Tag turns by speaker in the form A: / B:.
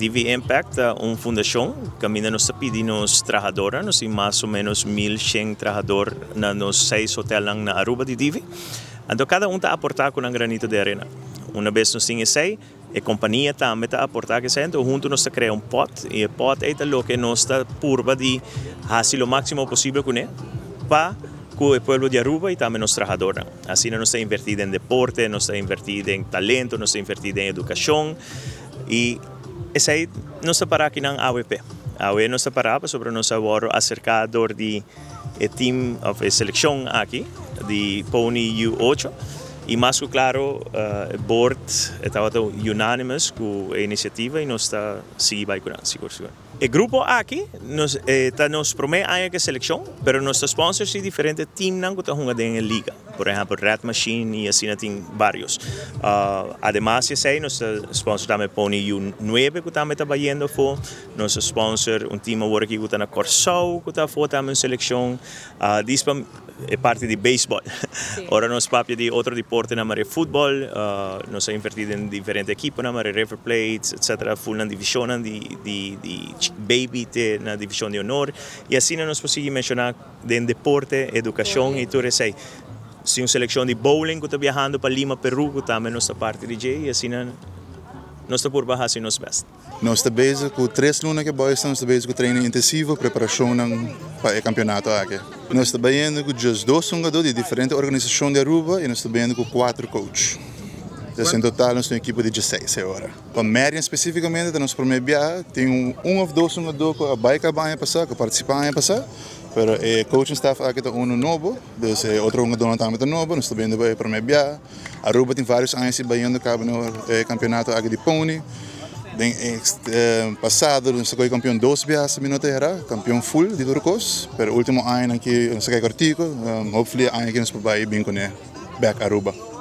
A: Divi Impact ta un fundacion caminda nos ta pidi nos trahadornan, nos tin mas o menos 1100 trahador na nos seis hotelnan na Aruba di Divi. Anto cada un ta aporta cu nan granito de arena. Una bes nos tin esey, e compania tambe ta aporta cu esey, anto hunto nos ta crea un pot y e pot ey ta loke nos ta purba di haci lo maximo posibel cune pa cu e pueblo di Aruba y tambe nos trahadornan. Asina nos ta inverti den deporte, nos ta inverti den talento, nos ta inverti den educacion. Y esey nos ta para akinan awe p'e. Awe nos ta para pasobra nos a wòrdu aserká dor di e team òf e selekshon aki di Pony U8 y mas ku klaro e board e tabata unanimous ku e inisiativa y nos ta sigui bai ku nan sigur sigur. E grupo aki nos e ta nos promé aña ku e selekshon, pero nos ta sponsor si diferente teamnan ku ta hunga den e liga. Por ehèmpel Red Machine i asina tin vários. Ademas di esei nos ta sponsor tambe Pony U nuebe ku tambe ta bayendo afó. Nos ta sponsor un team awor aki ku ta na Kòrsou ku ta afó tambe un selekshon. Dis pa e parti di beisbòl. Ora nos papia di otro deportenan manera futbòl, nos a invertí den diferente ekiponan manera River Plate etcetera, ful nan divishonnan di di baby te na divishon di honor i asina nos por sigui menshoná den deporte, edukashon i tur esei. Si un selekshon di bowling ku ta biahando pa Lima, Peru ku tambe nos ta parti di dje i asina nos ta purba hasi nos bèst.
B: Nos ta bezig ku tres luna ke boys nos ta bezig ku training intensivo, preparashonnan pa e kampeonato aki. Nos ta bayendo ku 12 hungadó di diferente organisashon di Aruba i nos ta bayendo ku kuater coach. Dus en total nos tin un ekipo di 16 e ora. Pa Marion spesifikamente ta nos promé biaha, tin un òf dos hungadó ku a bai kaba aña pasá, ku a partisipá aña pasá, pero e coaching staff aki ta unu nobo, dus e otro hungadónan tambe ta nobo, nos ta bayendo pa e promé biaha. Aruba tin varios aña si bayendo caba na e campeonato aki di pony. Den e pasado nos a coge campeon dos biaha si mi no ta era, campeon full di tur cos, pero ultimo añanan aki nos a cay cortico, hopefully e aña aki nos por bay bin cune back Aruba.